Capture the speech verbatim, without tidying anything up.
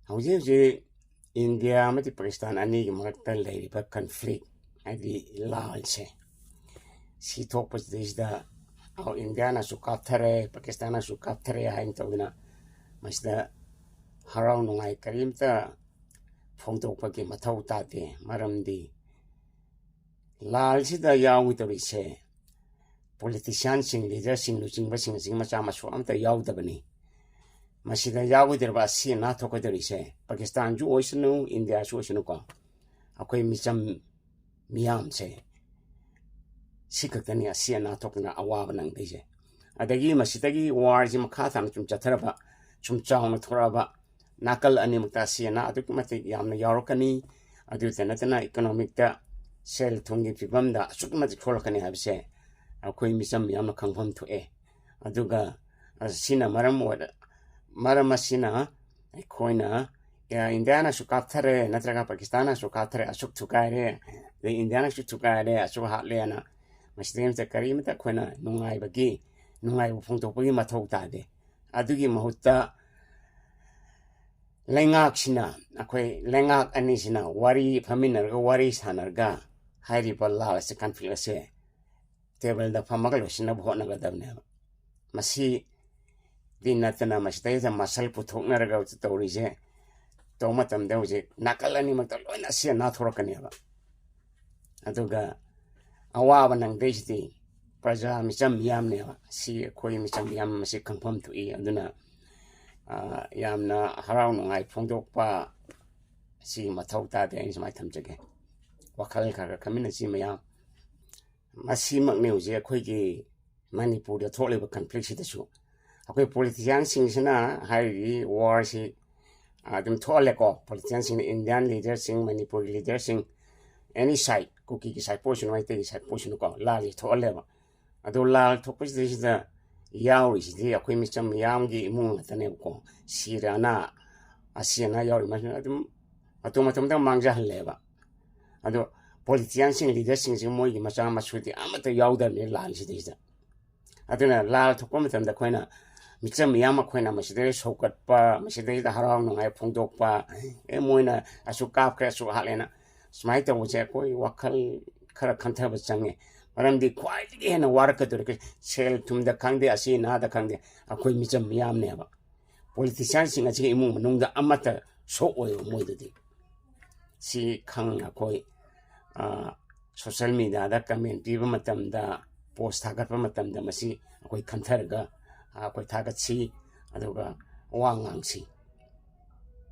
ꯍꯧꯖꯤꯛ ꯍꯧꯖꯤꯛ ꯏꯟꯗꯤꯌꯥ ꯑꯃꯗꯤ ꯄꯥꯀꯤꯁꯇꯥꯟ ꯑꯅꯤꯒꯤ ꯃꯔꯛꯇ ꯂꯩꯔꯤꯕ ꯀꯟꯐ꯭ꯂꯤꯛ, ꯍꯥꯏꯗꯤ ꯂꯥꯜꯁꯦ, ꯁꯤ ꯊꯣꯛꯄꯁꯤꯗꯩꯁꯤꯗ ꯑꯧ ꯏꯟꯗꯤꯌꯥꯅꯁꯨ ꯀꯥꯞꯊꯔꯦ, ꯄꯥꯀꯤꯁꯇꯥꯟꯅꯁꯨ ꯀꯥꯞꯊꯔꯦ ꯍꯥꯏꯅ ꯇꯧꯗꯅ ꯃꯁꯤꯗ ꯍꯔꯥꯎ ꯅꯨꯡꯉꯥꯏ ꯀꯔꯤꯝꯇ ꯐꯣꯡꯗꯣꯛꯄꯒꯤ ꯃꯊꯧ ꯇꯥꯗꯦ꯫ ꯃꯔꯝꯗꯤ ꯂꯥꯜꯁꯤꯗ ꯌꯥꯎꯒꯗꯧꯔꯤꯁꯦ ꯄꯣꯂꯤꯇꯤꯁꯤꯌꯥꯟꯁꯤꯡ, ꯂꯤꯗꯔꯁꯤꯡ, ꯂꯨꯆꯤꯡꯕꯁꯤꯡ ꯑꯁꯤꯒꯤ ꯃꯆꯥ ꯃꯁꯨ ꯑꯃꯠꯇ ꯌꯥꯎꯗꯕꯅꯤ꯫ ꯃꯁꯤꯗ ꯌꯥꯎꯒꯗꯧꯔꯤꯕ ꯑꯁꯤ ꯑꯅꯥ ꯊꯣꯛꯀꯗꯧꯔꯤꯁꯦ ꯄꯥꯀꯤꯁꯇꯥꯟꯁꯨ ꯑꯣꯏꯁꯅꯨ, ꯏꯟꯗꯤꯌꯥꯁꯨ ꯑꯣꯏꯁꯅꯨꯀꯣ, ꯑꯩꯈꯣꯏ ꯃꯤꯆꯝ ꯃꯤꯌꯥꯝꯁꯦ ꯁꯤ ꯈꯛꯇꯅꯤ ꯑꯁꯤ ꯑꯅꯥ ꯊꯣꯛꯇꯅ ꯑꯋꯥꯕ ꯅꯪꯗꯣꯏꯁꯦ꯫ ꯑꯗꯒꯤ ꯃꯁꯤꯗꯒꯤ ꯋꯥꯔꯁꯤ ꯃꯈꯥ ꯇꯥꯅ ꯁꯨꯝ ꯆꯠꯊꯔꯕ, ꯁꯨꯝ ꯆꯥꯎꯅ ꯊꯣꯔꯛꯑꯕ, ꯅꯥꯀꯜ ꯑꯅꯤꯃꯛꯇ ꯑꯁꯤ ꯑꯅꯥ ꯑꯗꯨꯛꯀꯤ ꯃꯇꯤꯛ ꯌꯥꯝꯅ ꯌꯥꯎꯔꯛꯀꯅꯤ꯫ ꯑꯗꯨꯇ ꯅꯠꯇꯅ ꯏꯀꯣꯅꯣꯃꯤꯛꯇ ꯁꯦꯜ ꯊꯨꯝꯒꯤ ꯐꯤꯕꯝꯗ ꯑꯁꯨꯛꯀꯤ ꯃꯇꯤꯛ ꯁꯣꯛꯂꯛꯀꯅꯤ ꯍꯥꯏꯕꯁꯦ ꯑꯩꯈꯣꯏ ꯃꯤꯆꯝ ꯃꯤꯌꯥꯝꯅ ꯈꯪꯐꯝ ꯊꯣꯛꯑꯦ꯫ ꯑꯗꯨꯒ ꯑꯁꯤꯅ ꯃꯔꯝ ꯑꯣꯏꯔ-, ꯃꯔꯝ ꯑꯁꯤꯅ ꯑꯩꯈꯣꯏꯅ, ꯑ, ꯏꯟꯗꯤꯌꯥꯅꯁꯨ ꯀꯥꯞꯊꯔꯦ, ꯅꯠꯇ꯭ꯔꯒ ꯄꯥꯀꯤꯁꯇꯥꯟꯅꯁꯨ ꯀꯥꯞꯊꯔꯦ, ꯑꯁꯨꯛ ꯊꯨꯒꯥꯏꯔꯦ, ꯑꯗꯩ ꯏꯟꯗꯤꯌꯥꯅꯁꯨ ꯊꯨꯒꯥꯏꯔꯦ, ꯑꯁꯨꯛ ꯍꯥꯠꯂꯦꯅ ꯃꯁꯤꯗꯩ ꯑꯃꯇ ꯀꯔꯤꯃꯇ ꯑꯩꯈꯣꯏꯅ ꯅꯨꯡꯉꯥꯏꯕꯒꯤ, ꯅꯨꯡꯉꯥꯏꯕ ꯐꯣꯡꯗꯣꯛꯄꯒꯤ ꯃꯊꯧ ꯇꯥꯗꯦ꯫ ꯑꯗꯨꯒꯤ ꯃꯍꯨꯠꯇ ꯂꯩꯉꯥꯛꯁꯤꯅ, ꯑꯩꯈꯣꯏ ꯂꯩꯉꯥꯛ ꯑꯅꯤꯁꯤꯅ ꯋꯥꯔꯤ ꯐꯝꯃꯤꯟꯅꯔꯒ, ꯋꯥꯔꯤ ꯁꯥꯟꯅꯔꯒ ꯍꯥꯏꯔꯤꯕ ꯂꯥꯜ ꯑꯁꯤ, ꯀꯟꯐ꯭ꯂꯤꯛ ꯑꯁꯦ ꯇꯦꯕꯜꯗ ꯐꯝꯃꯒ ꯂꯣꯏꯁꯤꯟꯅꯕ ꯍꯣꯠꯅꯒꯗꯕꯅꯦꯕ꯫ ꯃꯁꯤꯗꯤ ꯅꯠꯇꯅ ꯃꯁꯤꯗꯩꯗ ꯃꯁꯜ ꯄꯨꯊꯣꯛꯅꯔꯒ ꯇꯧꯔꯤꯁꯦ, ꯇꯧꯕ ꯃꯇꯝꯗ ꯍꯧꯖꯤꯛ ꯅꯥꯀꯜ ꯑꯅꯤꯃꯛꯇ ꯂꯣꯏꯅ ꯑꯁꯤ ꯑꯅꯥ ꯊꯣꯛꯂꯛꯀꯅꯦꯕ꯫ ꯑꯗꯨꯒ ꯑꯋꯥꯕ ꯅꯪꯗꯣꯏꯁꯤꯗꯤ ꯄ꯭ꯔꯖꯥ ꯃꯤꯆꯝ ꯃꯤꯌꯥꯝꯅꯦꯕ꯫ ꯁꯤ ꯑꯩꯈꯣꯏ ꯃꯤꯆꯝ ꯃꯤꯌꯥꯝ ꯑꯁꯤ ꯈꯪꯐꯝ ꯊꯣꯛꯏ꯫ ꯑꯗꯨꯅ, ꯑ, ꯌꯥꯝꯅ ꯍꯔꯥꯎ ꯅꯨꯡꯉꯥꯏ ꯐꯣꯡꯗꯣꯛꯄ ꯁꯤ ꯃꯊꯧ ꯇꯥꯗꯦ꯫ ꯑꯩꯅ ꯁꯨꯃꯥꯏꯅ ꯊꯝꯖꯒꯦ꯫ ꯋꯥꯈꯜ ꯈꯔ ꯈꯔ ꯈꯟꯃꯤꯟꯅꯁꯤ ꯃꯌꯥꯝ꯫ ꯃꯁꯤꯃꯛꯅꯤ ꯍꯧꯖꯤꯛ ꯑꯩꯈꯣꯏꯒꯤ ꯃꯅꯤꯄꯨꯔꯗ ꯊꯣꯛꯂꯤꯕ ꯀꯟꯐ꯭ꯂꯤꯛꯁꯤꯗꯁꯨ꯫ ꯑꯩꯈꯣꯏ ꯄꯣꯂꯤꯇꯤꯁꯤꯌꯥꯟꯁꯤꯡꯁꯤꯅ ꯍꯥꯏꯔꯤꯕ ꯋꯥꯔꯁꯤ ꯑꯗꯨꯝ ꯊꯣꯛꯍꯜꯂꯦꯀꯣ꯫ ꯄꯣꯂꯤꯇꯤꯁꯤꯌꯥꯟꯁꯤꯡꯅ, ꯏꯟꯗꯤꯌꯥꯟ ꯂꯤꯗꯔꯁꯤꯡ, ꯃꯅꯤꯄꯨꯔꯒꯤ ꯂꯤꯗꯔꯁꯤꯡ, ꯑꯦꯅꯤ ꯁꯥꯏꯠ, ꯀꯨꯀꯤꯒꯤ ꯁꯥꯏꯠꯄꯨ ꯑꯣꯏꯁꯅꯨ, ꯃꯩꯇꯩꯒꯤ ꯁꯥꯏꯠꯄꯨ ꯑꯣꯏꯁꯅꯨꯀꯣ, ꯂꯥꯜꯁꯤ ꯊꯣꯛꯍꯜꯂꯦꯕ꯫ ꯑꯗꯣ ꯂꯥꯜ ꯊꯣꯛꯄꯁꯤꯗꯩꯁꯤꯗ ꯌꯥꯎꯔꯤꯁꯤꯗꯤ ꯑꯩꯈꯣꯏ ꯃꯤꯆꯝ ꯃꯤꯌꯥꯝꯒꯤ ꯏꯃꯨꯡ ꯉꯥꯛꯇꯅꯦꯕꯀꯣ꯫ ꯁꯤꯔ ꯑꯅꯥ, ꯑꯁꯤ ꯑꯅꯥ ꯌꯥꯎꯔꯤ ꯃꯌꯥꯝꯁꯤꯅ ꯑꯗꯨꯝ ꯃꯇꯣꯝ ꯃꯇꯣꯝꯇ ꯃꯥꯡꯖꯍꯜꯂꯦꯕ꯫ ꯑꯗꯣ ꯄꯣꯂꯤꯇꯤꯁꯤꯌꯥꯟꯁꯤꯡ, ꯂꯤꯗꯔꯁꯤꯡꯁꯤ ꯃꯣꯏꯒꯤ ꯃꯆꯥ ꯃꯁꯨꯗꯤ ꯑꯃꯠꯇ ꯌꯥꯎꯗꯕꯅꯤ ꯂꯥꯜꯁꯤꯗꯩꯁꯤꯗ꯫ ꯑꯗꯨꯅ ꯂꯥꯜ ꯊꯣꯛꯄ ꯃꯇꯝꯗ ꯑꯩꯈꯣꯏꯅ ꯃꯤꯆꯝ ꯃꯤꯌꯥꯝ ꯑꯩꯈꯣꯏꯅ ꯃꯁꯤꯗꯩꯗ ꯁꯧꯒꯠꯄ, ꯃꯁꯤꯗꯩꯗ ꯍꯔꯥꯎ ꯅꯨꯡꯉꯥꯏ ꯐꯣꯡꯗꯣꯛꯄ, ꯑꯦ, ꯃꯣꯏꯅ ꯑꯁꯨꯛ ꯀꯥꯞꯈ꯭ꯔꯦ, ꯑꯁꯨꯛ ꯍꯥꯠꯂꯦꯅ ꯁꯨꯃꯥꯏꯅ ꯇꯧꯕꯁꯦ ꯑꯩꯈꯣꯏ ꯋꯥꯈꯜ ꯈꯔ ꯈꯟꯊꯕ ꯆꯪꯉꯦ꯫ ꯃꯔꯝꯗꯤ ꯈ꯭ꯋꯥꯏꯗꯒꯤ ꯍꯦꯟꯅ ꯋꯥꯔꯛꯀꯗꯧꯔꯤ ꯁꯦꯜ ꯊꯨꯝꯗ ꯈꯪꯗꯦ, ꯑꯁꯤ ꯑꯅꯥꯗ ꯈꯪꯗꯦ, ꯑꯩꯈꯣꯏ ꯃꯤꯆꯝ ꯃꯤꯌꯥꯝꯅꯦꯕ꯫ ꯄꯣꯂꯤꯇꯤꯁꯤꯌꯥꯟꯁꯤꯡ ꯑꯁꯤꯒꯤ ꯏꯃꯨꯡ ꯃꯅꯨꯡꯗ ꯑꯃꯠꯇ ꯁꯣꯛꯑꯣꯏꯕ ꯃꯣꯏꯗꯗꯤ꯫ ꯁꯤ ꯈꯪꯅ ꯑꯩꯈꯣꯏ ꯁꯣꯁꯦꯜ ꯃꯦꯗꯤꯌꯥꯗ ꯀꯃꯦꯟ ꯄꯤꯕ ꯃꯇꯝꯗ, ꯄꯣꯁ ꯊꯥꯒꯠꯄ ꯃꯇꯝꯗ ꯃꯁꯤ ꯑꯩꯈꯣꯏ ꯈꯟꯊꯔꯒ ꯑꯩꯈꯣꯏ ꯊꯥꯒꯠꯁꯤ, ꯑꯗꯨꯒ ꯋꯥ ꯉꯥꯡꯁꯤ꯫